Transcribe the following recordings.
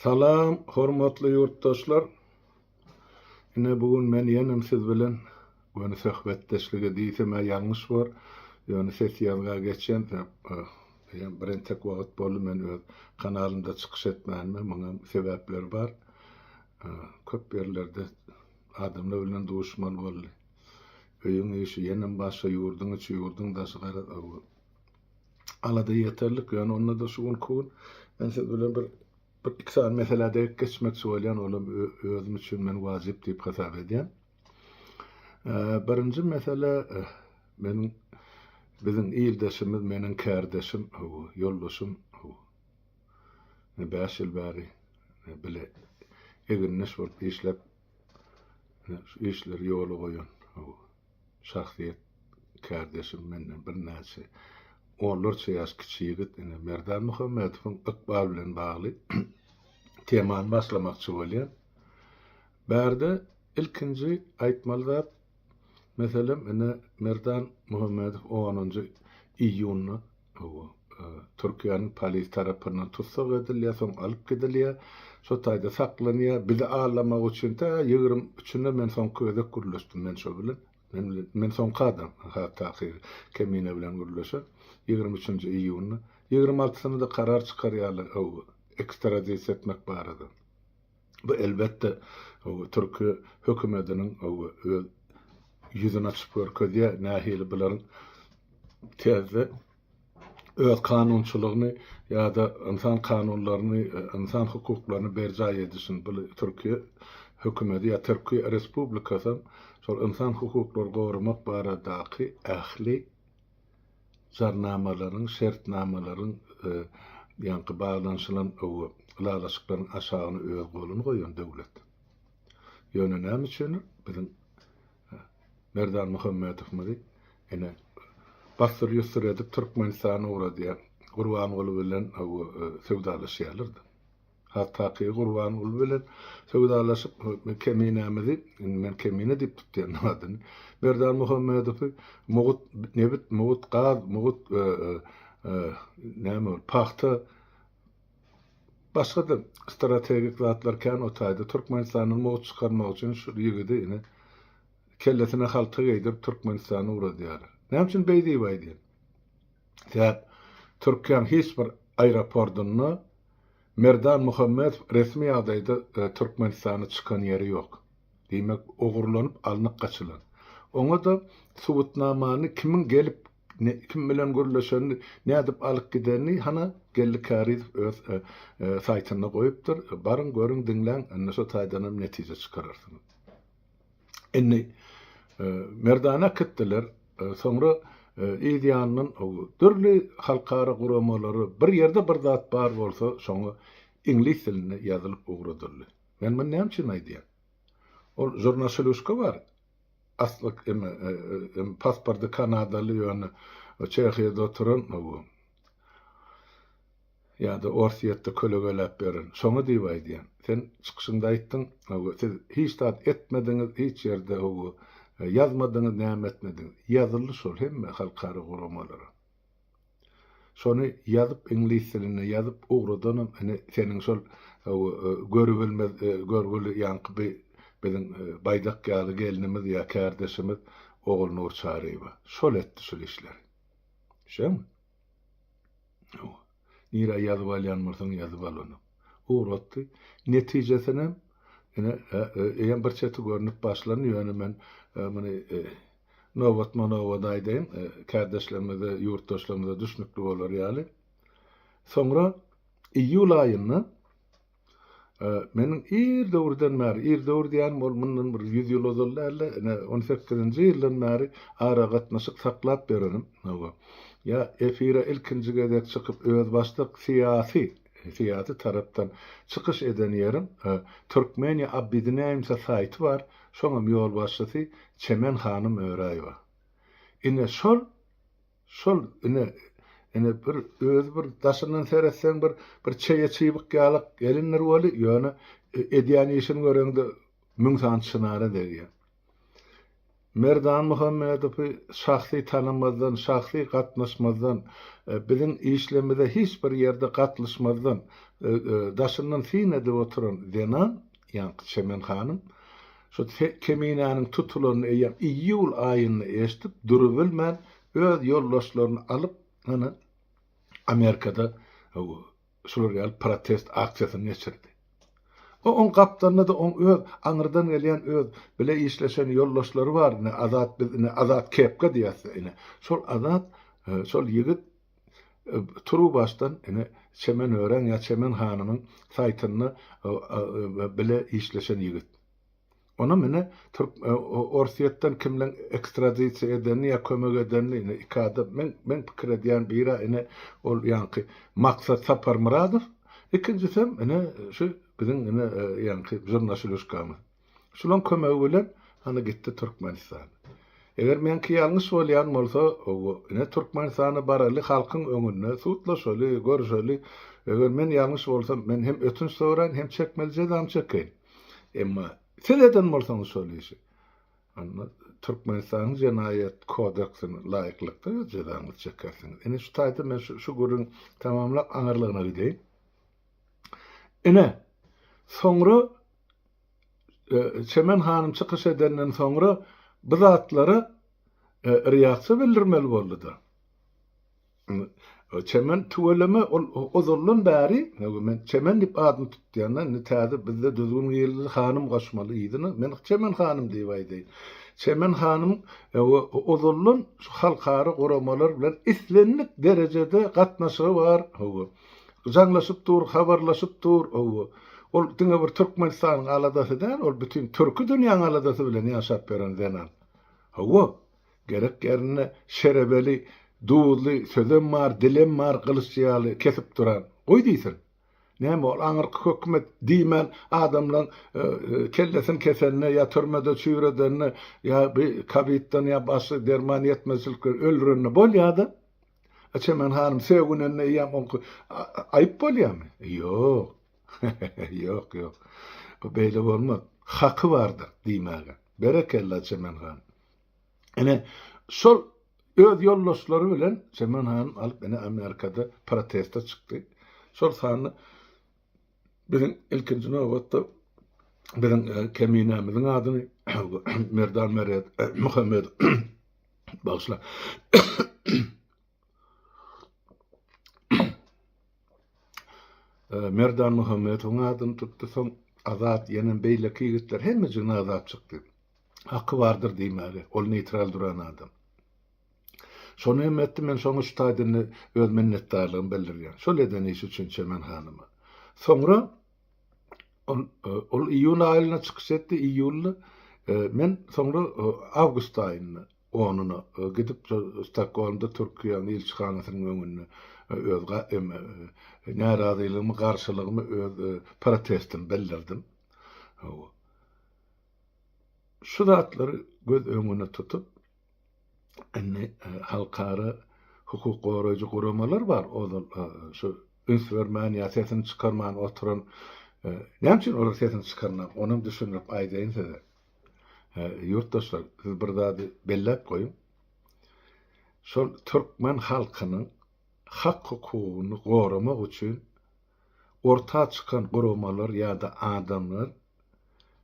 Salam hormatly ýurtdaşlar. Ine bu gün men ýenem siz bilen göni söhbetdeşlige diýsemä ýalňyş bor. Ýöne ses ýazga geçen eýýäm bir entek wagt boldy men öz kanalymda çykyş etmänime muňam sebäpleri bar. Köp ýerlerde adamlar bilen duşmaly boldy. Öýüň işi ýenem başga ýurduň içi ýurduň daşy garaz alada ýeterlik ýöne onda-da şu günki gün men siz bilen bir bir iki sany meselä degip geçmekçi bolýan olam özüm üçin men wajyp diýip hasap edýän. Birinji mesele meniň biziň ildeşimiz meniň kärdeşim ýoldaşym 5 ýyl bäri bile egindeş bolup işläp şu işleri ýola goýan şahsyýet kärdeşim menden birnäçe onlarça ýaş kiçi ýigit ine Merdan Muhammedowyň ykbal bilen bagly temany başlamakçy bolýan. Bärde ilkinji aýtmaly zat meselem ine Merdan Muhammedow onunjy iýunda Hawa, Türkiýäniň polisi tarapyndan tussag edilýär, soň alyp gidilýär. Şo taýda saklanýar. Bizi aldamak üçin tä 23-ünde men soňky gezek gürleşdim men şo bilen. Men bilen, men soňky adam, has takygy Kemine bilen gürleşen. 23-nji iýunda. 26-synda-da karar çykarýarlar, hawa, ekstradisiýa etmek barada. Bu elbetde, hawa, türkiýe hökümetiniň, hawa, öz ýüzüni açyp görkezýär, nähili bularyň täze öz kanunçylygyny ýa-da ynsan kanunlaryny, ynsan hukuklaryny berjaý edişini bu Türkiýe hökümeti ýa Türkiýe Respublikasam şol ynsan hukuklary goramak baradaky ähli jarnamalaryň, şertnamalaryň ýaňky baglanyşylan ylalaşyklaryň aşagyna öz goluny goýan döwlet. Ýöne näme üçindir biziň Merdan Muhammedowymyzy ine bassyr-ýussur edip Türkmenistana ugradýar. Gurbanguly bilen söwdalaşýarlar-da. Has takygy Gurbanguly bilen söwdalaşyp Keminämizi, indi men Kemine diýip tutýan adyny, Merdan Muhammedowy mugut nebit, mugut gaz, mugut näme ol, pagta, başga-da strategik zatlar kän o taýda. Türkmenistandan mugut çykarmak üçin şu ýigidi ine kellesine halta geýdirip Türkmenistana ugradýarlar. Näme üçin beý diýip aýdýan? Sebäp Türkiýäň hiç bir aeropordunda Merdan Muhammedow resmi ýagdaýda Türkmenistana çykan ýeri ýok. Diýmek, ogurlanyp alnyp gaçylan. Oňa-da subutnamany kimiň gelip, kim bilen gürleşenini, nädip alyp gidenini hana Geldi Kärizow öz saýtynda goýupdyr. Baryň, görüň, diňläň, indi şo taýdanam netije çykararsyňyz. Indi Merdany äkitdiler. Soňra yz ýanyndan dürli halkara guramalary bir ýerde bir zat bar bolsa şoňa iňlis dilinde ýazylyp ugradyldy. Men muny näme üçin aýdýan? Ol žurnaşiluşka bar. Asly pasporty kanadaly ýöne Çehiýada oturan bu. Ýa-da Orsýetde kölegeläp beren. Şoňa diýip aýdýan. Sen çykyşyňda aýtdyň, hawa, siz hiç zat etmediňiz, hiç ýerde, hawa, ýazmadyňyz, näme etmediňiz. Ýazyldy şol hemme halkara guramalara. Şony ýazyp, iňlis dilinde ýazyp ugradanam ine seniň şol, hawa, görübilmez, görgüli ýaňky bi biziň baýdak ýaly gelnimiz ýa kärdeşimiz Ogulnur Çaryýewa. Şol etdi şul işleri. Düşýäňmi? Hawa. Nirä ýazyp alýan bolsaň ýazyp al ony. Ugratdy. Netijesinem ine eýýäm bir çeti görnüp başlandy, ýöne men muny nobatma-nobat aýdaýyn, kärdeşlerimize, ýurtdaşlarymyza düşnükli bolar ýaly. Soňra iýul aýynda Meniň ir döwürden bäri, ir döwür diýýänim ol mundan bir ýüz ýyl ozal däl-de, ine, on sekizinji ýyldan bäri aragatnaşyk saklap ýörenim. Hawa. Ýa efire ilkinji gezek çykyp özbaşdak syýasy, syýasy tarapdan çykyş eden ýerim Türkmeniýa obýedinýaýmsa saýty bar, şoňam ýolbaşçysy Çemen hanym Öräýewa. Ine, şol Şol ine, ine bir özi bir daşyndan seretseň bir bir çeýe çybyk ýalyk gelindir weli, ýöne edýän işini göreňde müň sany çynara degýär. Merdan Muhammedowy şahsy tanamazdan, şahsy gatnaşmazdan, biziň işlerimize hiç bir ýerde gatlyşmazdan, daşyndan syn edip oturan zenan, ýaňky Çemen hanym, şu Keminäniň tutulanyny eýýäm iýul aýynda eşidip, durubilmän, öz ýoldaşlaryny alyp, hany, Amerikada şular ýaly protest aksiýasyny geçirdi. O oň gapdalynda-da oň öz aňyrdan gelýän öz bile işleşen ýoldaşlary bar, ine Azat biz ine Azat kepka diýýäs-de ine. Şol Azat, şol ýigit turuwbaşdan ine Çemen Öräň ýa Çemen hanymyň saýtynda bile işleşen ýigit. Onam ine türk Orsýetden kimleň ekstradisiýa edenini ýa kömek edenini ine iki adam meň meň pikir edýän bira ine ol ýaňky Maksat Saparmyradow ikinjisem ine şu biziň ine ýaňky žurnaşiluşkamyz. Şulaň kömegi bilen hany gitdi Türkmenistana. Eger meňki ýalňyş bolýan bolsa ine Türkmenistana baraly halkyň öňünde sudlaşaly görüşeli eger men ýalňyş bolsam men hem ötünç soraýyn hem çekmeli jezamy çekeýin. Emma siz eden bolsaňyz şol işi, onda Türkmenistanyň jenaýat kodeksine laýyklykda öz jezaňyzy çekersiňiz. Ine şu taýda men şu şu gürrüňi tamamlap aňyrlygyna gideýin. Ine, soňra e, Çemen hanym çykyş edenden soňra bu zatlara e, reaksiýa bildirmeli boldy-da. Çemen tüweleme ol ozaldan bäri men Çemen diýip adyny tutýan-da indi täze bizde düzgün girildi hanym goşmaly yzyna men Çemen hanym diýip aýdaýyn. Çemen hanym ozaldan şu halkara guramalar bilen islendik derejede gatnaşygy bar hawa. Jaňlaşyp dur, habarlaşyp dur hawa. Ol diňe bir Türkmenistanyň aladasy däl, ol bütin türki dünýäň aladasy bilen ýaşap ýören zenan. Hawa. Gerek ýerinde şerebeli, duzly sözem bar, dilem bar gylyç ýaly kesip duran. Goý diýsin. Näme ol aňyrky hökümet diýmän adamlaň kellesini kesende ýa türmede çüýredende ýa bi kowidden ýa başga derman ýetmezçilikden öldürende bolýada. A Çemen hanym sögünende eýýäm oňky aýyp bolýamy? Ýok. Ýok, ýok. Bu beýle bolmaz. Haky bardyr diýmäge. Berekella Çemen hanym. Ine, şol öz ýoldaşlary bilen Çemen hanym alyp ine Amerikada proteste çykdy. Şol sanda biziň ilkinji nobatda biziň e, keminämiziň adyny Merdan Meret e, Muhammed bagyşla. E, Merdan Muhammedowyň adyny tutdy, soň Azat ýene beýleki ýigitler hemmejigini agzap çykdy. Haky bardyr diýmäge, ol neýtral duran adam. Şony hem etdi, men şoňa şu taýda indi öz minnetdarlygymy bildirýän. Şol eden işi üçin Çemen hanyma. Soňra ol, ol iýun aýynda çykyş etdi, iýulda. Men soňra awgust aýynda onuna gidip Stokgolmda Türkiýäniň ilçihanasynyň öňünde öz närazylygymy, garşylygymy, öz protestimi bildirdim. Hawa. Şu zatlary göz öňüne tutup, indi halkara hukuk goraýjy guramalar bar, ozal şu üns bermän ýa sesini çykarman oturan, näme üçin olar sesini çykarman, onam düşündirip aýdaýyn size. Ýurtdaşlar, siz bir zady belläp goýuň. Şol türkmen halkynyň hak-hukugyny goramak üçin orta çykan guramalar ýa-da adamlar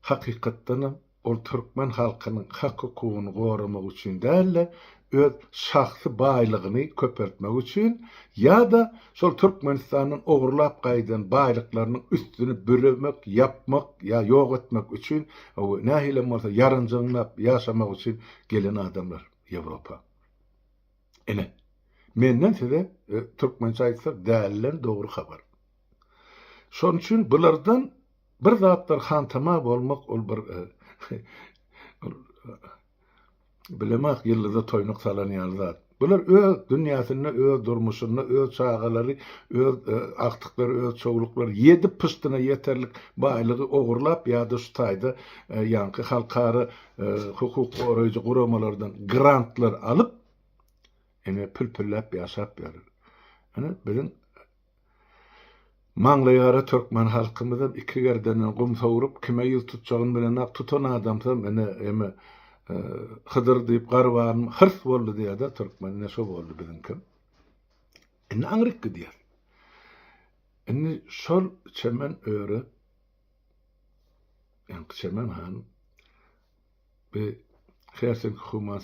hakykatdanam ol türkmen halkynyň hak-hukugyny goramak üçin däl-de, öz şahsy baýlygyny köpeltmek üçin ýa-da şol Türkmenistandan ogurlap gaýdan baýlyklarynyň üstüni büremek, ýapmak ýa ýok etmek üçin, nähilem bolsa ýaranjaňlap ýaşamak üçin gelen adamlar Ýewropa. Ine, menden size türkmençe aýtsak dälden dogry habar. Şonuň üçin bulardan bir zatlar hantama bolmak ol bir ol bilemok ýyldyza toýnuk salan ýaly zat. Bular öz dünýäsinde, öz durmuşynda, öz çagalary, öz agtyklary, öz çowluklary ýedi pyşdyna ýeterlik baýlygy ogurlap ýa-da şu taýda ýaňky halkara hukuk goraýjy guramalardan grantlar alyp, ine pül-pülläp ýaşap ýörler. Ine biziň maňlaýgara türkmen halkymyzam iki gerdenden gum sowrup, kime ýüz tutjagyny bilenok, tutan adamsam ine eme. Hydyr diýip garbanym hyrs boldy diýýär-de türkmen, ine şo boldy biziňkem. Indi aňryk gidýär. Indi şol Çemen öre, ýaňky Çemen han bi Helsinki Human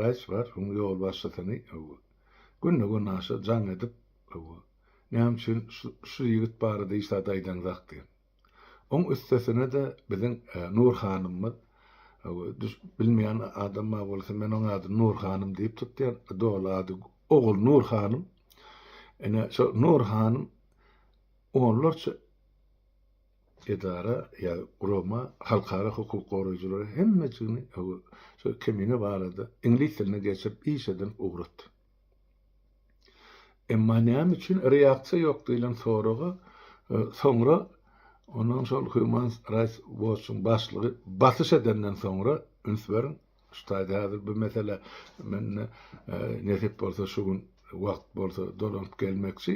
Rights bar, onuň ýolbaşçysyny günde-günaşa jaň edip, näme üçin şu ýigit barada hiç zat aýdaňzak diýen. Oň üstesine-de biziň Nur hanymyz, bilmeýän adam bar bolsa men oň adyny Nur hanym diýip tutýan, doly ady Ogulnur hanym. Ine, şo Nur hanym onlarça edara ýa gurama, halkara hukuk goraýjylary hemmejigini şo Kemine barada iňlis diline geçirip iş edinip ugratdy. Emma näme üçin reaksiýa ýok diýlen soraga soňra onuň şol Human Rights Watch-yň başlygy basyş edenden soňra, üns beriň, şu taýda häzir bu mesele men nesip bolsa şu gün wagt bolsa dolanyp gelmekçi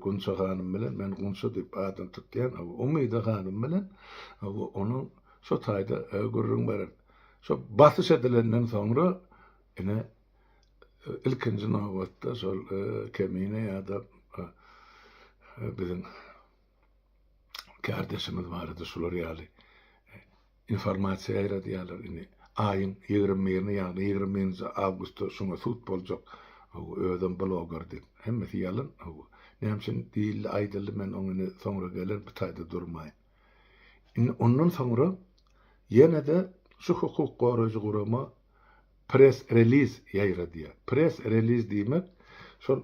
Gunça hanym bilen, men Gunça diýip adyny tutýan, Umyda hanym bilen onuň şo taýda gürrüň berer. Şo basyş edilenden soňra ine Ilkinji nobatda şol Kemine ýa-da biziň kärdeşimiz barada şular ýaly informasiýa ýaýradýarlar. Indi aýyň 21-ni, ýagny 21-nji awgustda şuňa sud boljak. Özem bloger diýip. Hemmesi ýalan. Näme üçin diýildi, aýdyldy, men oň indi soňra geler, bu taýda durmaýyn. Indi ondan soňra ýene-de şu hukuk goraýjy gurama Press-reliz ýaýradýar. Press-reliz diýmek, şol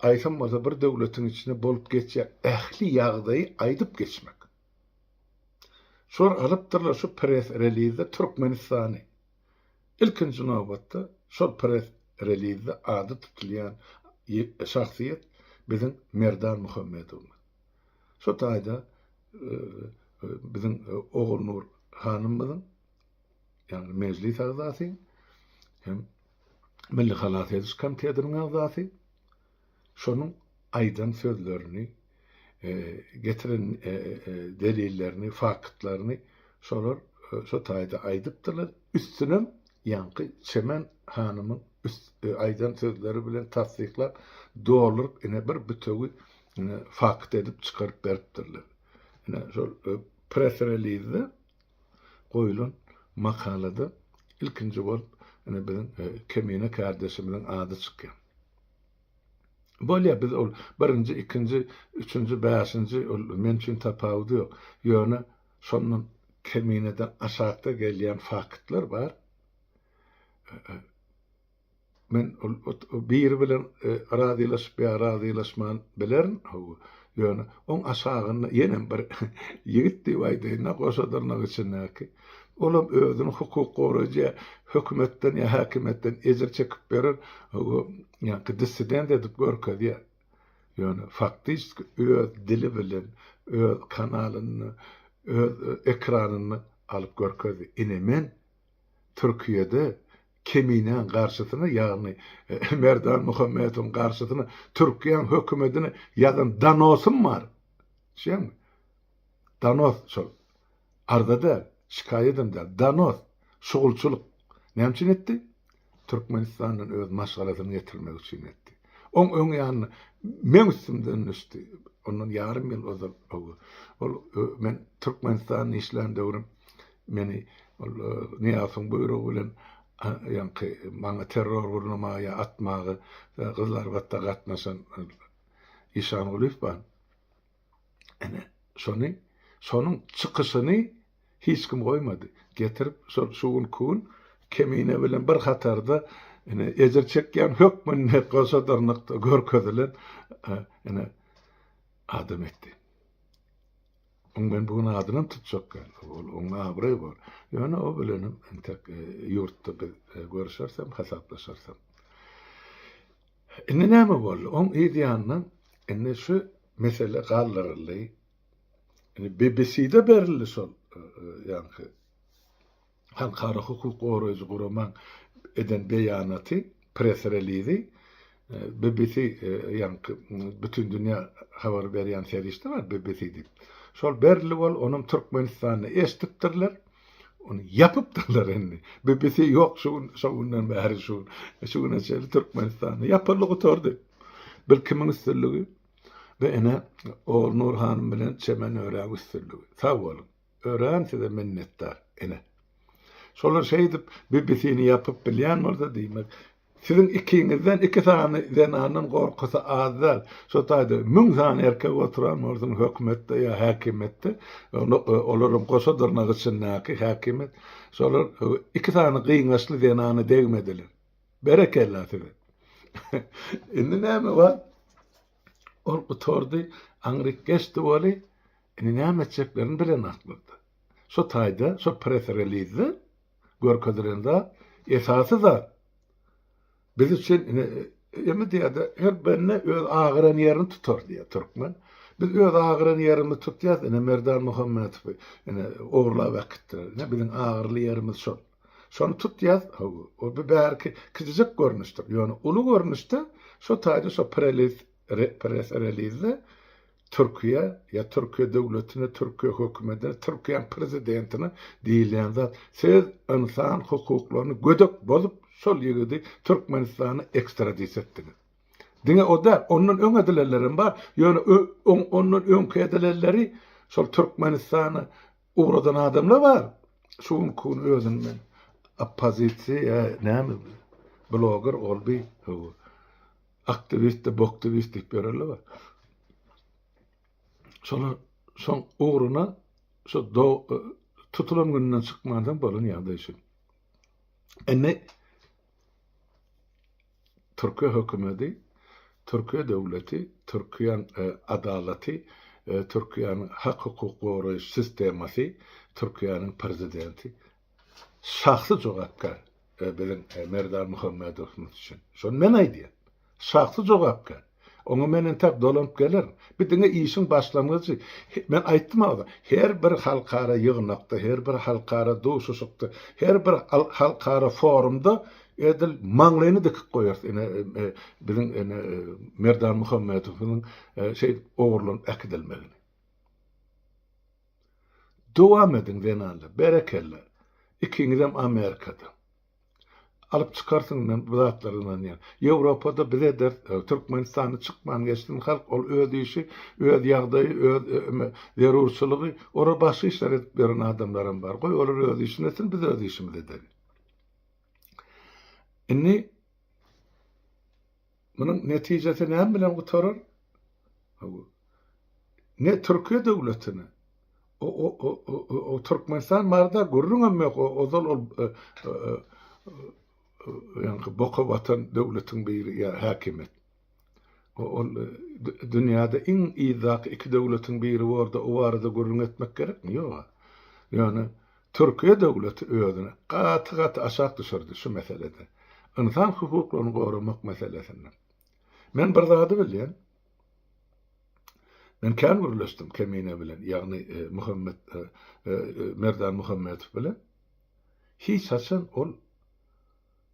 aýsam bolsa bir döwletiň içinde bolup geçýän ähli ýagdaýy aýdyp geçmek. Şolar alypdyrlar şu press-relizde Türkmenistany. Ilkinji nobatda şol press-relizde ady tutulýan şahsyýet biziň Merdan Muhammedowymyz. Şo taýda biziň Ogulnur hanymyzyň ýagny Mejlis agzasy hem Milli halas ediş komitetiniň agzasy şonuň aýdan sözlerini, getiren delillerini, faktlaryny şolar şo taýda aýdypdyrlar. Üstünem ýaňky Çemen hanymyň aýdan sözleri bilen tassyklap, dolduryp ine bir bütewi fakt edip çykaryp beripdirler. Ine şol press-relizde goýulan makalada ilkinji bolup ine biziň Kemine kärdeşimiziň ady çykýar. Bolýar biz ol birinji, ikinji, üçünji, bäşinji ol men üçin tapawudy ýok. Ýöne şondan Kemineden aşakda gelýän faktlar bar. Men ol biri bilen razylaşyp ýa razylaşman bilerin, hawa. Ýöne oň aşagynda ýenem bir ýigit diýip aýdaýyn-da, goşa dyrnak içindäki. Olam özüni hukuk goraýjy ýa hökümetden ýa häkimiýetden ejir çekip ýören, hawa, ýaňky dissident edip görkezýär. Ýöne faktiçki öz dili bilen, öz kanalynda, öz ekranynda alyp görkezdi. Ine men Türkiýede Keminäň garşysyna, ýagny Merdan Muhammedowyň garşysyna Türkiýäň hökümedine ýazan donosym bar. Düşýäňmi? Donos şol. Arza däl, şikaýadam däl, donos. Şugulçylyk. Näme üçin etdi? Türkmenistandan öz maşgalasyny getirmek üçin etdi. Oň öň ýanynda meň üstümden düşdi. Ondan ýarym ýyl ozal ol men Türkmenistanda işlän döwrüm Meni ol Nyýazowyň buýrugy bilen ýaňky maňa terror gurnamaga ýa atmaga Gyzylarbatda gatnaşan Işangulyýew bar. Ine, şony, şonuň çykyşyny hiç kim goýmady. Getirip şol şu günki gün Kemine bilen bir hatarda ine ejir çekýän hökmünde goşa dyrnakda görkezilen ine adam etdi. Oň men bu gün adynam tutjak däl. Ol oň abraýy bor. Ýöne o bilenem entek ýurtda biz görüşersem, hasaplaşarsam. Indi näme boldy? Oň yz ýanyndan indi şu mesele galdyryldy. Indi BBC-de berildi şol ýaňky Halkara hukuk goraýjy guramaň eden beýanaty, press-relizi, BBC, ýaňky bütin dünýä habar berýän serişde bar BBC diýip. Şol berildi bol, onam Türkmenistanda eşidipdirler. Ony ýapypdyrlar indi. BBC ýok şu gün, şo günden bäri şu gün, şu güne çenli Türkmenistanda ýapyldy gutardy. Bir kimiň üstünligi? Ve ene Ogulnur hanym bilen Çemen Öräň üstünligi. Sag boluň. Örän size minnetdar, ene. Şolar şeýdip BBC-ni ýapyp bilýän bolsa diýmek, siziň ikiňizden iki sany zenandan gorkusy az däl. Şo taýda 1000 sany erkek oturan bolsun hökümetde ýa häkimiýetde, olaryň goşa dyrnak içindäki häkimiýet, şolar iki sany gyňaçly zenana degmediler. Berekella size. Indi näme bar? Ol gutardy, aňryk geçdi weli, indi näme etjeklerini bilenoklar-da. Şo taýda, şo press-relizde görkezilen zat, esasy zat, biz üçin ine, eme diýýär-de, her bende öz agyran ýerini tutar diýýär türkmen. Biz öz agyran ýerimizi tutýas, ine Merdan Muhammetowy ine ogurlap äkitdiler. Ine biziň agyrly ýerimiz şol. Şony tutýas, hawa, o bu bärki kiçijik görnüşdir. Ýöne uly görnüşde şo taýda şo preliz, press-relizde Türkiýä ýa Türkiýe döwletine, Türkiýe hökümetine, Türkiýäň prezidentine diýilýän zat, siz ynsan hukuklaryny gödek bozup, şol ýigidi Türkmenistana ekstradisiýa etdiňiz. Diňe o däl, ondan öň edilenlerem bar, ýöne ondan öňki edilenleri şol Türkmenistana Ugradan adamlar bar. Şu günki gün özüni men oppozisiýa ýa näme bloger ol bi aktiwist de boktiwist diýip ýörenler bar. Şolar şoň ugruna şu tutulan gününden çykmansoň bolan ýagdaý şu. Indi Türkiýe hökümeti, Türkiýe döwleti, Türkiýäň adalaty, Türkiýäniň hak-hukuk goraýyş sistemasy, Türkiýäniň prezidenti şahsy jogapkär biziň Merdan Muhammedowymyz üçin. Şony men aýdýan. Şahsy jogapkär. Oňa men entäk dolanyp gelerin. Bu diňe işiň başlangyjy. Men aýtdym agza, her bir halkara ýygnakda, her bir halkara duşuşykda, her bir halkara forumda edil maňlaýyny dikip goýarys ine biziň ine Merdan Muhammedowyň şeýdip ogurlanyp äkidilmegini. Dowam ediň zenanlar, berekella. Ikiňizem Amerikada. Alyp çykarsyň men bu zatlara ynanýan. Ýewropada biz ederis, Türkmenistanda çykman geçsin halk ol öz işi, öz ýagdaýy, öz zerurçylygy, olar başga işler edip ýören adamlaram bar. Goý olar öz işini etsin, biz öz işimizi edeli. Indi munuň netijesi näme bilen gutarar? Ne Türkiýe döwletine, o o o o Türkmenistan barada gürrüňem ýok. O ozal ol ýaňky boka batan döwletiň biri ýa häkimiýet. O ol dünýäde iň yzdaky iki döwletiň biri borda o barada gürrüň etmek gerekmi? Ýok. Ýöne Türkiýe döwleti özüni gaty-gaty aşak düşürdi şu meselede. Ynsan hukuklaryny goramak meselesinde. Men bir zady bilýän. Men kän gürleşdim Kemine bilen, ýagny Muhammet Merdan Muhammetow bilen. Hiç haçan ol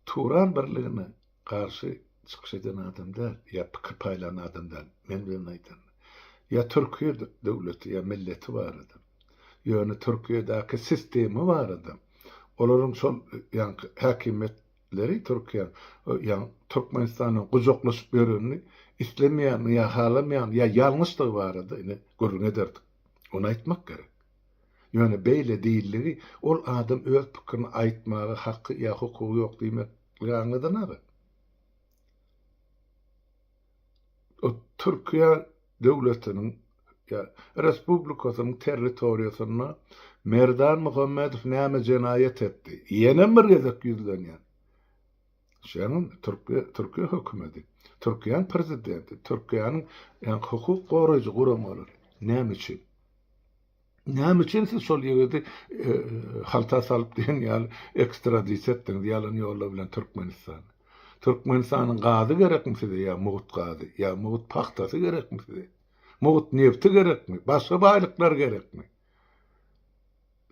Turan birligine garşy çykyş eden adam däl, ýa pikir paýlan adam däl, men bilen aýdanda. Ýa Türkiýe döwleti, ýa milleti barada. Ýöne Türkiýedäki sistema barada, olaryň şol ýaňky häkimiýet leri Türkiýäň ýa Türkmenistanyň gujaklaşyp ýörenini islemeýänini ýa halamaýanyny ýa ýalňyşdygy barada ine gürrüň ederdik. Ony aýtmak gerek. Ýöne beýle diýildigi ol adam öz pikirini aýtmaga haky ýa hukugy ýok diýmekligi aňladanaga. O Türkiýe döwletiniň ýa respublikasynyň territoriýasynda Merdan Muhammedow näme jenaýat etdi? Ýenem bir gezek ýüzlenýän. Şeýle Türkiýe Türkiýe hökümeti, Türkiýäniň prezidenti, Türkiýäniň ýa hukuk goraýjy guramalary näme üçin? Näme üçin siz şol ýigidi halta salyp diýen ýaly ekstradisiýa etdiňiz ýalan ýollar bilen Türkmenistana? Türkmenistanyň gazy gerekmi size ýa mugt gazy, ýa mugt pagtasy gerekmi size? Mugt nebti gerekmi? Başga baýlyklar gerekmi?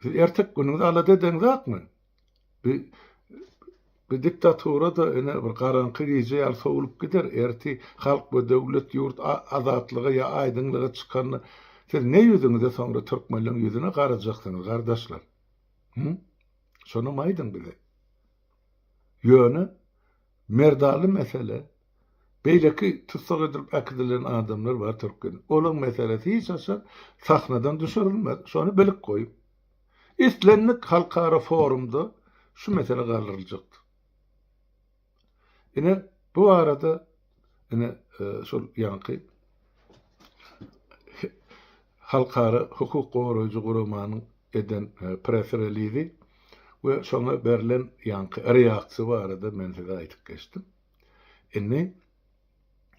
Siz ertek günüňizi alada edeňzakmy? Bi bi diktatura-da ine bir garaňky gije ýaly sowlup gider. Erti halk we döwlet ýurt azatlyga ýa aýdyňlyga çykanda siz ne ýüzüňize soňra türkmenleň ýüzüne garajaksyňyz gardaşlar? Hü? Şonam aýdyň bize. Ýöne Merdaly mesele, beýleki tussag edilip äkidilen adamlar bar türkmen. Olaň meselesi hiç haçan sahnadan düşürilmez. Şony bilip goýuň. Islendik halkara forumda şu mesele galdyryljakdyr. Ine, bu barada ine şol ýaňky halkara hukuk goraýjy guramanyň eden press-relizi we şoňa berlen ýaňky reaksiýa barada men size aýdyp geçdim. Indi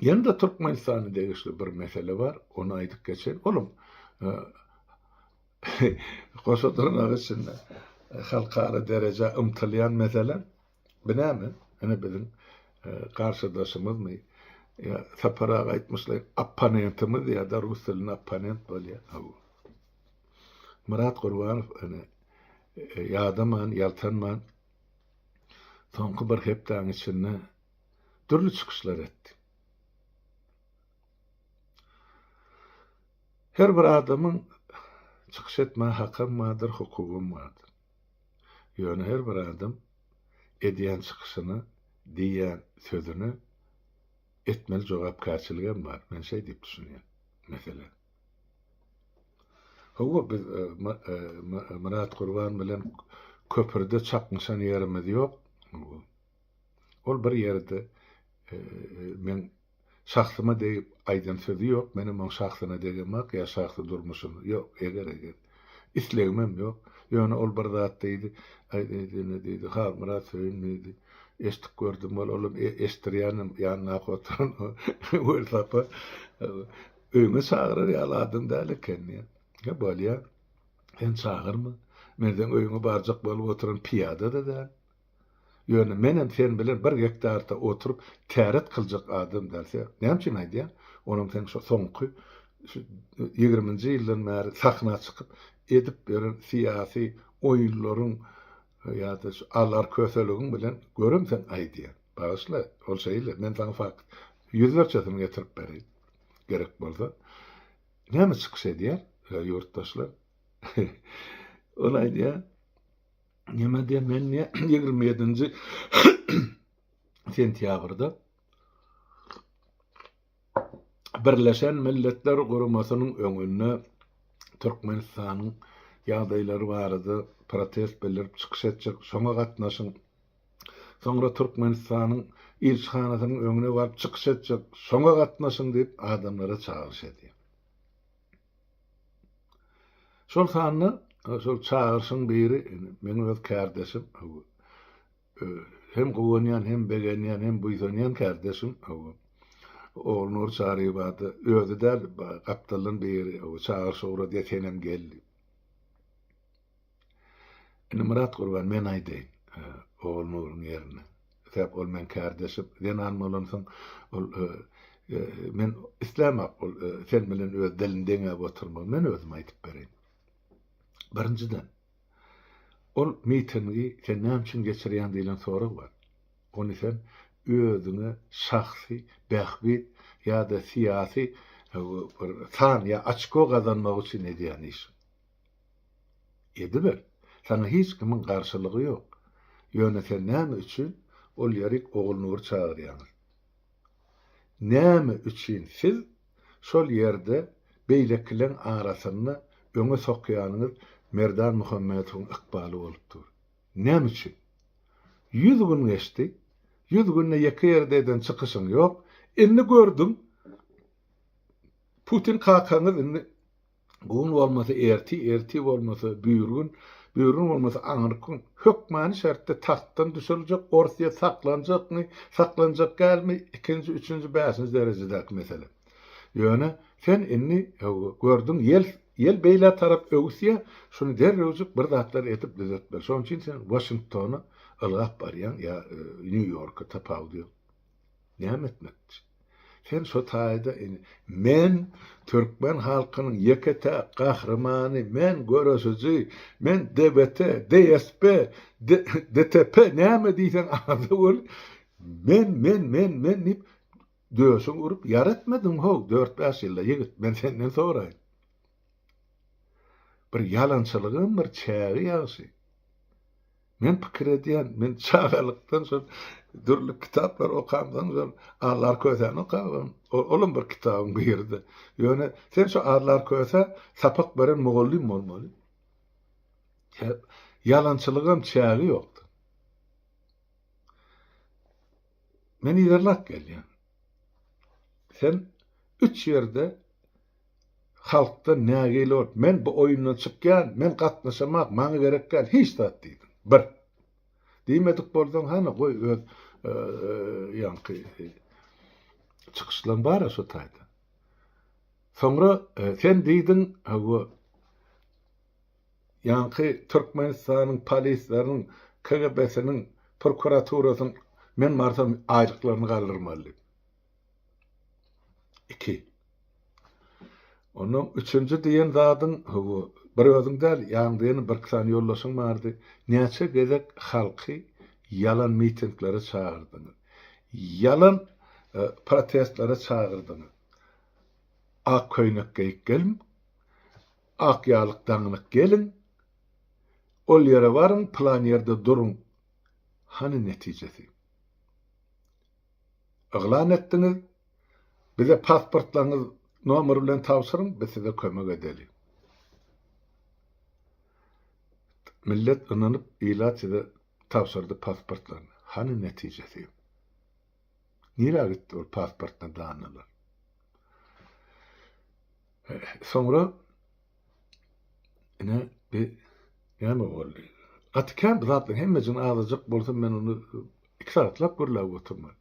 ýene-de Türkmenistana degişli bir mesele bar, ony aýdyp geçeýin. Olam goşa dyrnak içinde halkara derejä ymtylýan mesele. Bu näme? Ine biziň garşydaşymyzmy? Ýa Sapar aga aýtmyşlaýyn, opponentimiz ýa-da rus dilinde opponent bolýar. Hawa. Myrat Gurbanow ine ýadaman, ýaltanman soňky bir hepdäň içinde dürli çykyşlar etdi. Her bir adamyň çykyş etmäge hakam bardyr, hukugam bardyr. Ýöne her bir adam edýän çykyşyna, diýýän sözüne etmeli jogapkärçiligem bar. Men şeý diýip düşünýän meselä. Hawa, biz Myrat Gurban bilen köprüde çaknyşan ýerimiz ýok. Ol bir ýerde meň Şahsyma degip aýdan sözi ýok, menem oň şahsyna degemok ýa şahsy durmuşyna, ýok, eger-eger. Islegimem ýok. Ýöne ol bir zat diýdi, aý diýdi, ine diýdi, Halmyrat Söýün diýdi, eşdip gördüm ol, olam eşitdirýänem ýanyndaky oturan Welsapa öýüňe çagyrar ýaly adam däl eken diýýär. He bolýa, sen çagyrma, men seň öýüňe barjak bolup oturan pyýada-da däl. Ýöne menem sen bilen bir gektarda oturyp täret kyljak adam däl. Sen näme üçin aýdýaň? Onam seň şo soňky şu ýigriminji ýyldan bäri sahna çykyp edip ýören syýasy oýunlaryň ýa-da şu alar köseligiň bilen görem sen aýdýaň. Bagyşla, ol şeýle. Men saňa fakt ýüzlerçesini getirip bereýin. Gerek bolsa. Näme çykyş edýär ýurtdaşlar? Ol aýdýar. Näme diýen men diýen 27-nji sentýabrda Birleşen Milletler Guramasynyň öňünde Türkmenistanyň ýagdaýlary barada protest bildirip çykyş etjek, şoňa gatnaşyň. Soňra Türkmenistanyň ilçihanasynyň öňüne baryp çykyş etjek, şoňa gatnaşyň diýip adamlara çagyryş edýär. Şol sanda şol çagyryşyň biri meň öz kärdeşim, hem guwanýan, hem begenýän, hem buýsanýan kärdeşim Ogulnur Çaryýewada özi däl, gapdaldan biri çagyryş ugradýar, senem gel diýip. Indi Myrat Gurban men aýdaýyn Ogulnuryň ýerine. Sebäp ol meň kärdeşim, zenan bolansoň ol men islämok ol sen bilen öz dilini deňäp oturmagy, men özüm aýdyp bereýin. Birinjiden, ol mitingi sen näme üçin geçirýäň diýlen sorag bar. Ony sen özüňe şahsy bähbit ýa-da syýasy bir san ýa oçko gazanmak üçin edýän işiň. Ediber. Saňa hiç kimiň garşylygy ýok. Ýöne sen näme üçin ol ýerik Ogulnury çagyrýaňyz? Näme üçin siz şol ýerde beýlekileň arasynda öňe sokýanyňyz Merdan Muhammetowyň ykbaly bolup dur? Näme üçin? Ýüz gün geçdi. Ýüz günde ýeke ýerde eden çykyşyň ýok. Indi gördüň, Putin kakaňyz indi Bu gün bolmasa ertir, ertir bolmasa büýrgün, büýrgün bolmasa aňyrky gün hökmany şertde tagtdan düşüriljek, Orsýet saklanjakmy, saklanjak dälmi, ikinji, üçünji, bäşinji derejedäki mesele. Ýöne sen indi gördüň ýel ýel beýlä tarap öwüsýär, şuny derrewjik bir zatlar edip düzetmeli. Şonuň üçin sen Waşingtona ylgap barýaň ýa Nýu-Ýorka tapawudy ýok. Näme etmekçi? Sen şo taýda indi men türkmen halkynyň ýeke-täk gahrymany, men göreşiji, men DBT, DSP, DTP näme diýseň azy bol, men, men, men, men diýip döşüňi urup ýar etmediň how dört-bäş ýylda ýigit, men senden soraýyn. Bir ýalançylygyň bir çägi ýagşy. Men pikir edýän, men çagalykdan şol dürli kitaplar okamsoň şol Allar Kösäni okabam, olam bir kitabyň biridi. Ýöne sen şo Allar Kösä sapak beren mugallym bolmaly. Ýalançylygam çägi ýokdy. Men yzarlap gelýän. Sen üç ýerde halkdan nägile bolup, men bu oýundan çykýan, men gatnaşamak, maňa gerek däl hiç zat diýdiň. Bir. Diýmedik bolsaň, hany goý öz ýaňky çykyşlaň bar-a şo taýda. Soňra sen diýdiň, hawa, ýaňky Türkmenistanyň polisleriniň, KGB-siniň, prokuraturasynyň men barsam aýlyklaryny galdyrmaly diýip. 2. Ondan üçünji diýen zadyň, hawa, bir özüň däl, ýanyňda ýene birki sany ýoldaşyň bardy. Näçe gezek halky ýalan mitinglere çagyrdyňyz. Ýalan protestlere çagyrdyňyz. Ak köýnek geýip geliň, ak ýalyk daňynyp geliň, ol ýere baryň, pylan ýerde duruň. Hany netijesi? Yglan etdiňiz, bize pasportlaryňyz nomer bilen tabşyryň, biz size kömek edeli. Millet ynanyp, ilat size tabşyrdy pasportlaryny. Hany netijesi? Nirä gitdi ol pasportna danylar? Soňra ine bi näme boldy? Gaty kän bu zatlaryň hemmejigini azajyk bolsa men ony 2 sagatlap gürläp oturman.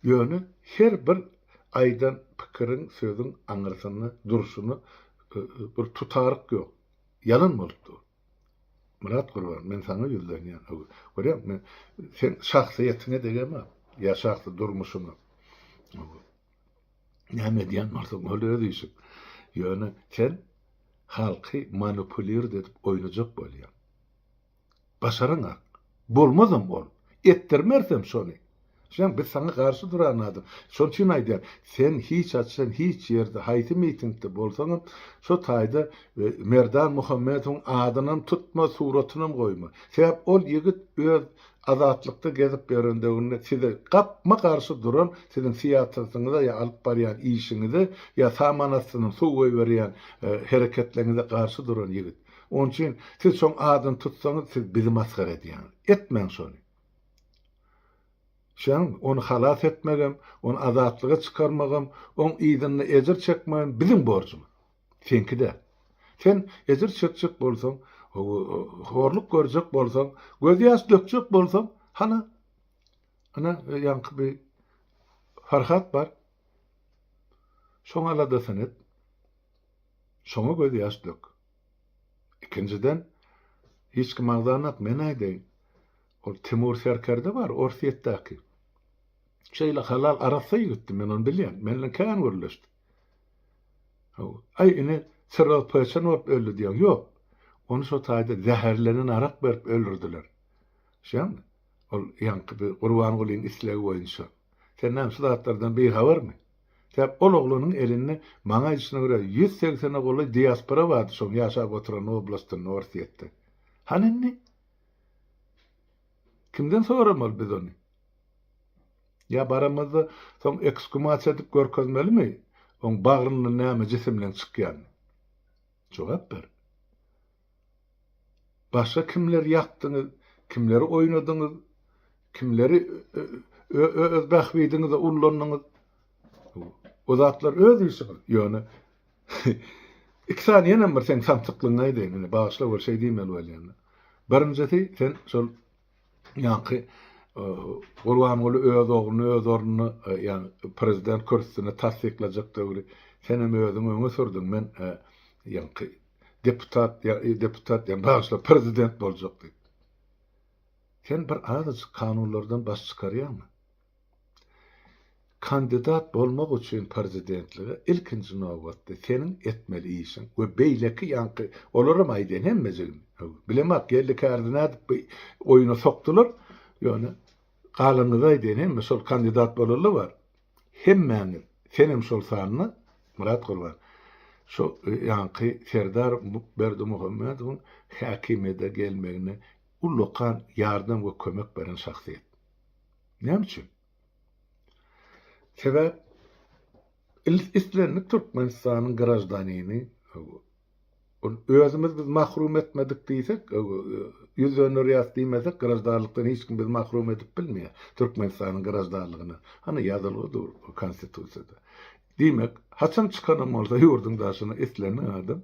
Ýöne her bir aýdan pikiriň, sözüň aňyrsynda durşuna bir tutaryk ýok. Ýalan bolup dur. Myrat Gurban, men saňa ýüzlenýän. Görýäňmi, men seň şahsyýetiňe degemok, ýa şahsy durmuşyňa. Näme edýän bolsaň, ol öz işiň. Ýöne sen halky manipulird edip oýnajak bolýaň. Başaraňak. Bolmazam ol. Etdirmerisem şony. Şeň biz saňa garşy duran adam. Şonuň üçin aýdýan, sen hiç haçan hiç ýerde haýsy mitingde bolsaňam şo taýda Merdan Muhammedowyň adynam tutma, suratynam goýma. Sebäp ol ýigit öz azatlykda gezip ýören döwründe size gapma garşy duran, siziň syýasatyňyza ýa alyp barýan işiňize ýa saman astyndan suw goýberýän hereketleriňize garşy duran ýigit. Onuň üçin siz şoň adyny tutsaňyz siz bizi masgara edýäňiz. Etmäň şony. Şeň, ony halas etmegem, ony azatlyga çykarmagam, oň yzynda ejir çekmegem biziň borjumyz. Seňki däl. Sen ejir çekjek bolsaň, horluk görjek bolsaň, gözýaş dökjek bolsaň, hana, ana, ýaňky bir Farhat bar. Şoň aladasyny et. Şoňa gözýaş dök. Ikinjiden, hiç kim agzanok, men aýdaýyn. Ol Timur serkerde bar, Orsýetdäki. Şeýle halal, arassa ýigitdi, men ony bilýän. Men bilen kän gürleşdi. Hawa. Aý, ine, sirroz peçen bolup öldi diýýäň. Ýok. Ony şo taýda zäherlenen arak berip öldürdiler. Şeýdämi? Ol ýaňky bir Gurbangulyň islegi boýunça. Sen näme şu zatlardan bihabarmy? Sebäp ol oglanyň elinde maňa aýdyşyna görä 180-e golaý diaspora bardy şoň ýaşap oturan oblastynda Orsýetde. Hany indi? Kimden soramaly biz ony? Ýa baramyzda soň eksgumasiýa edip görkezmelimi oň bagryndan näme jisimleň çykýanyny? Jogap ber. Başga kimleri ýakdyňyz, kimleri oýnadyňyz, kimleri öz bähbidiňize ullandyňyz? O zatlar öz işiňiz. Ýöne iki sany ýenem bir seň samsyklygyňy aýdaýyn indi bagyşla bol şeý diýmeli bolýan. Birinjisi sen şol ýaňky Gurbanguly öz ogluny öz ornuna ýagny prezident kürsüsine tassyklajak döwri senem özüňi öňe sürdüň men ýaňky deputat deputat ýa bagyşla prezident boljak diýip. Sen bir azajyk kanunlardan baş çykarýaňmy? Kandidat bolmak üçin prezidentlige ilkinji nobatda seniň etmeli işiň we beýleki ýaňky olaram aýdýan hemmejigini bilemok Geldi Kärdi nädip bu oýuna sokdular ýöne galanyny aýdýan hemme şol kandidat bolanlar bar hemmäňiz senem şol sanda Myrat Gurban şo ýaňky Serdar Berdimuhamedowyň häkimiýete gelmegine. ullakan ýardam we kömek beren şahsyýet. Näme üçin? Sebäp islendik Türkmenistanyň graždanini ol özümiz biz mahrum etmedik diýsek, ýüz dönderýäs diýmesek, graždanlykdan hiç kim bizi mahrum edip bilmeýär, Türkmenistanyň graždanlygyndan. Hany ýazylgy dur Konstitusiýada. Diýmek, haçan çykanam bolsa ýurduň daşyna islendik adam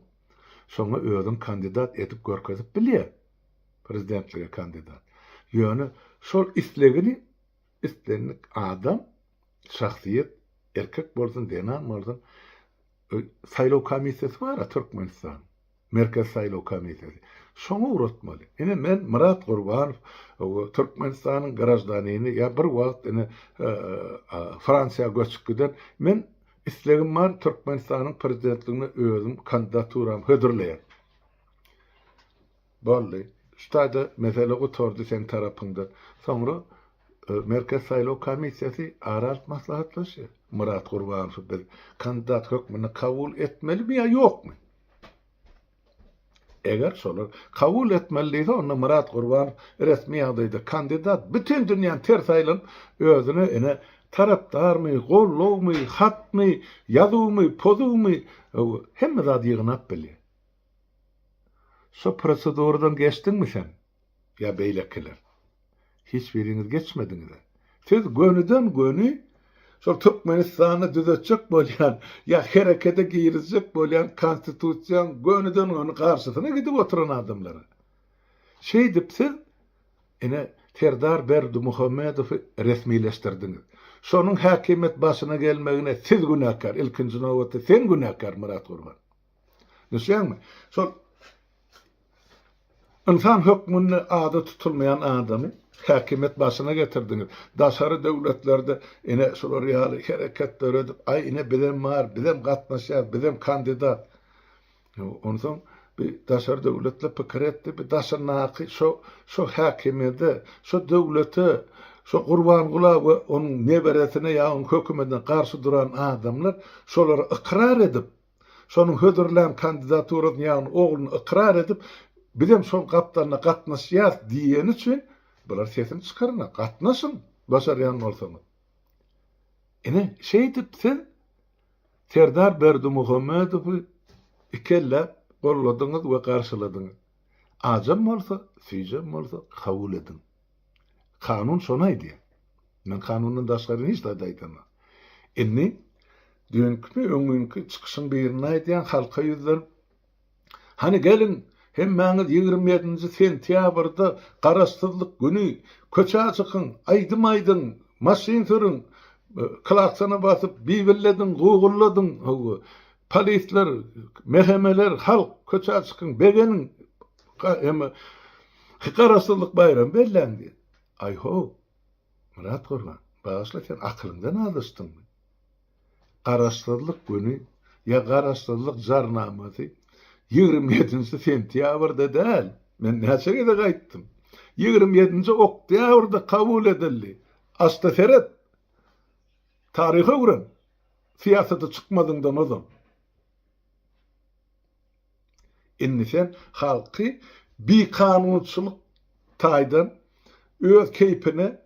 şoňa özüni kandidat edip görkezip bilýär. Prezidentlige kandidat. Ýöne şol islegini islendik adam, şahsyýet, erkek bolsun, zenan bolsun, saýlaw komissiýasy bar-a Türkmenistan, Merkezi saýlaw komissiýasy. Şoňa ugratmaly. Ine men Myrat Gurbanow, Türkmenistanyň graždanini ýa bir wagt ine Fransiýa göçüp giden, men islegim bar Türkmenistanyň prezidentligine özüm kandidaturamy hödürleýän. Boldy. Şu taýda mesele gutardy seň tarapyňdan. Soňra Merkezi saýlaw komissiýasy ara alyp maslahatlaşýar. Myrat Gurbanowy biz kandidat hökmünde kabul etmelimi ýa ýokmy? Eger şolar kabul etmeli diýse, onda Myrat Gurbanow resmi ýagdaýda kandidat, bütin dünýäni ters aýlanyp, özüne ine tarapdarmy, gollawmy, hatmy, ýazuwmy, pozuwmy, hemme zady ýygnap bilýär. Şo proseduradan geçdiňmi sen? Ýa beýlekiler? Hiç biriňiz geçmediňiz-ä. Siz gönüden-göni şol Türkmenistanda düzetjek bolýan ýa herekete girizjek bolýan konstitusiýaň gönüden-göni garşysyna gidip oturan adamlar-a. Şeýdip siz ine Serdar Berdimuhamedowy resmileşdirdiňiz. Şonuň häkimiýet başyna gelmegine siz günäkär, ilkinji nobatda sen günäkär Myrat Gurban. Düşýäňmi? Şol ynsan hökmünde ady tutulmaýan adamy häkimiýet başyna getirdiňiz. Daşary döwletlerde ine şular ýaly hereket döredip, aý ine bizem bar, bizem gatnaşýas, bizem kandidat. Onsoň bir daşary döwletler pikir etdi, bir daşyndaky şo şo häkimiýete, şo döwlete, şo Gurbangula we onuň neberesine ýa onuň hökümetine garşy duran adamlar şolary ykrar edip, Şonuň hödürlän kandidaturasyny, ýagny ogluny ykrar edip, bizem şoň gapdalyna gatnaşýas diýeni üçin bular sesini çykaryna, gatnaşyň, başarýan bolsaňyz. Ine, şeýdip siz Serdar Berdimuhamedowy ikelläp golladyňyz we garşyladyňyz. Ajam bolsa, süýjem bolsa kabul ediň. Kanun şony aýdýar. Men kanundan daşgary hiç zat aýdamok. Indi düýnkimi, öňňünki çykyşyň birinde aýdýan halka ýüzlenip, Hany geliň, hemmäňiz 27-nji sentýabrda Garaşsyzlyk güni köçä çykyň, aýdym aýdyň, maşyn sürüň, klaksona basyp bibillediň, gugulladyň, hawa, polisler, MHM-ler, halk köçä çykyň, begeniň, hem Garaşsyzlyk baýramy belläň diýýär. Aý-how, Myrat Gurban, bagyşla sen akylyňdan azaşdyňmy? Garaşsyzlyk güni ýa Garaşsyzlyk jarnamasy 27-nji sentýabrda däl, men näçe gezek aýtdym. 27-nji oktýabrda kabul edildi. Aç-da seret. Taryhy öwren. Syýasata çykmazyňdan ozal. Indi sen halky bikanunçylyk taýdan öz keýpine,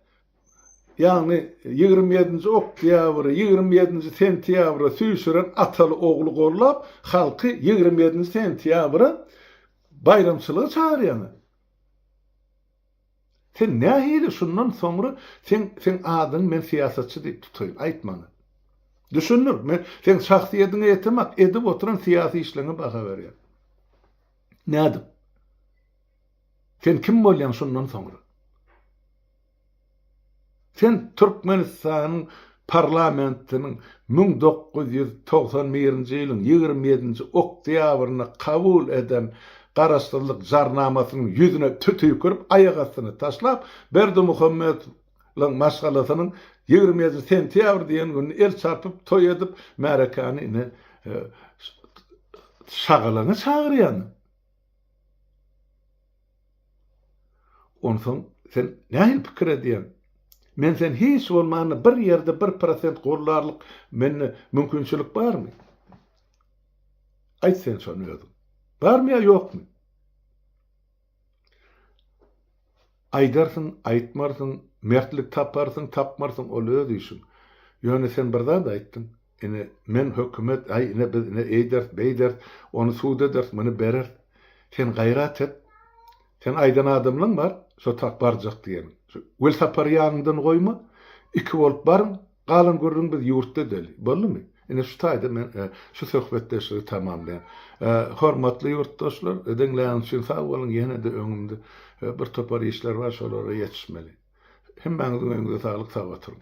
ýagny 27-nji oktýabry, 27-nji sentýabra süýşüren ataly-ogly gollap, halky 27-nji sentýabra baýramçylyga çagyrýaňa. Sen nähili şundan soňra seň seň adyňy men syýasatçy diýip tutaýyn aýt maňa. Düşündir men seň şahsyýetiňe ýetemak edip oturan syýasy işleňe baha berýän. Nädip? Sen kim bolýaň şundan soňra? Sen Türkmenistanyň parlamentiniň 1991-nji ýylyň 27-nji oktýabrynda kabul eden Garaşsyzlyk Jarnamasynyň ýüzüne tütüýkürip, aýak astyna taşlap, Berdimuhamedowyň maşgalasynyň 27 sentýabr diýen gününi el çarpyp, toý edip, märekäni ine şagalaňa çagyrýaň. Onsoň sen nähili pikir edýäň? Men sen hiç bolmanda bir ýerde bir prosent gollarlyk mende mümkinçilik barmy? Aýt sen şony özüň. Barmy ýa ýokmy? Aýdarsyň, aýtmarsyň, mertlik taparsyň, tapmarsyň, ol öz işiň. Ýöne sen bir zat aýtdyň, ine, men hökümet, aý, ine, biz ine eýderis, beýderis, ony sud ederis, muny bereris. Sen gaýrat et. Sen aýdan adamlaň bar, şo tak barjak diýeniň. Şu Welsapary ýanyňdan goýma, iki bolup baryň, Galan gürrüň biz ýurtda edeli. Boldumy? Ine şu taýda men şu söhbetdeşligi tamamlaýan. Hormatly ýurtdaşlar, diňläniňiz üçin sag boluň, ýene-de öňümde bir topar işler bar, şolara ýetişmeli. Hemmäňiziň öňüňize saglyk, sag oturyň.